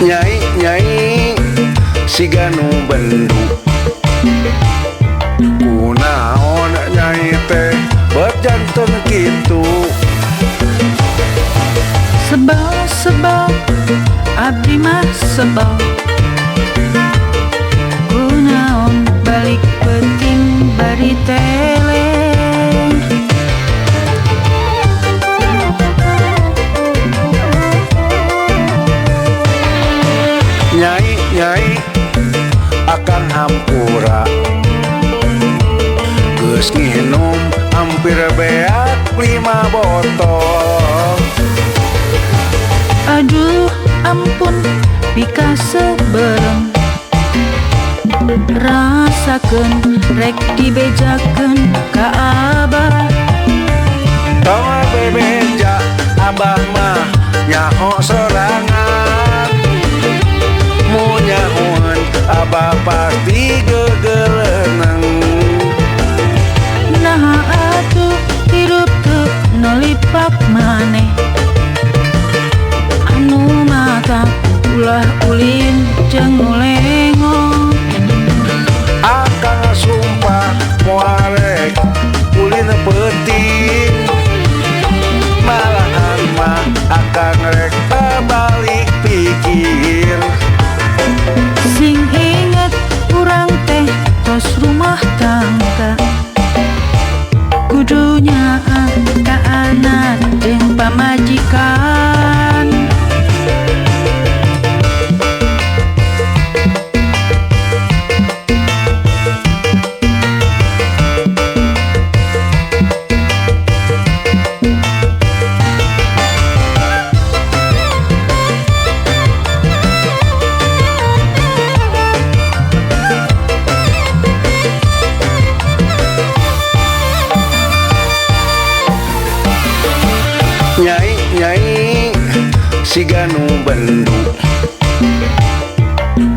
Nyai nyai siga nu bendu, kunaon nyai teh berjanten kitu. Sebel sebel abdi mah sebel, kunaon balik peuting bari teleng. Nyai nyai akang hampura, geus nginum hampir beak 5 botol. Aduh ampun pikasebereng, rasakeun rek dibejakeun ka abah. Tong bebeja abah mah nyaho sorangan, mun nyahoan abah pasti gegeleneng. Naha atuh hirup teu nolipak maneh, anu mata ulah ulin jeung nu lengo. Akang sumpah moal rek ulin peuting, malahan mah akang rek balik pikir. Sing inget urang teh tos rumah tangga, kudu nyaah ka anak jeung pamajikan. Nyai nyai siga nu bendu,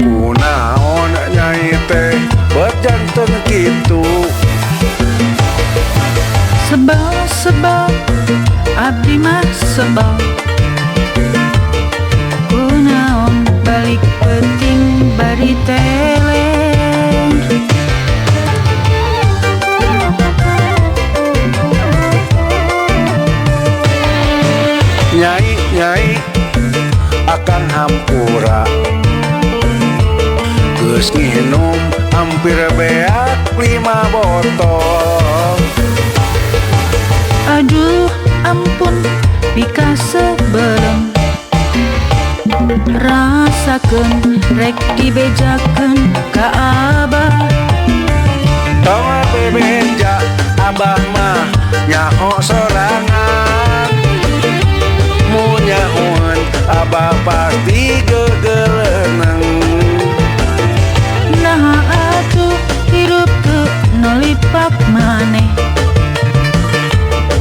kunaon nyai teh berjanten kitu. Sebel sebel abdi mah sebel, kunaon balik peuting bari teleng. Nyai nyai akang hampura, geus nginum hampir beak 5 botol. Aduh ampun pikasebereng, rasakeun rek dibejakeun ka abah. Tong bebeja abah mah nyaho sorangan, mun nyahoan abah pasti gegeleneng. Naha atuh hirup teu nolipak maneh,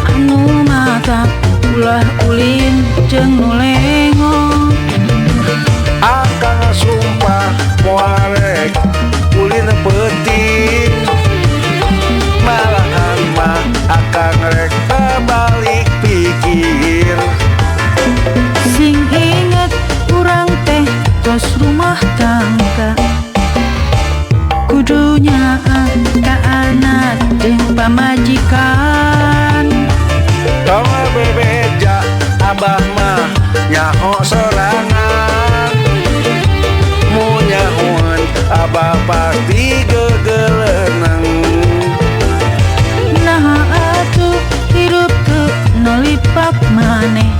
anu mata ulah ulin jeung nu lengo. Akang sumpah moal rek ulin peuting, malahan mah akang rek balik pikir. Sing inget urang teh tos rumah tangga, kudu nyaah ka anak jeung pamajikan. Tong bebeja abah mah nyaho sorangan, mun nyahoan abah pasti gegeleneng. Naha atuh hirup teu nolipak maneh,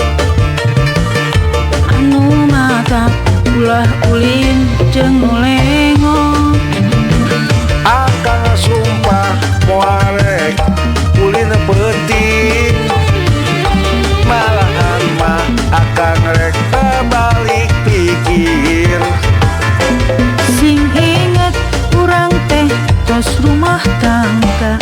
anu mata ulah ulin jeung nu lengo. Akang sumpah moal rek ulin peuting, malahan mah akang rek balik pikir. Sing inget urang teh tos rumah tangga,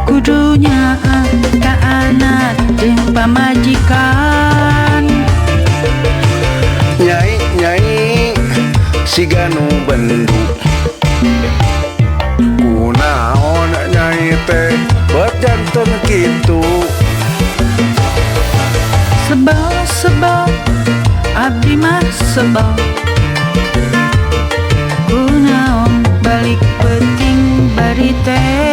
kudu nyaah ka anak jeung pamajikan. Nyai nyai siga nu bendu, kunaon nyai teh berjanten kitu. Sebel sebel Abdi mah sebel. Kunaon balik peuting bari teh.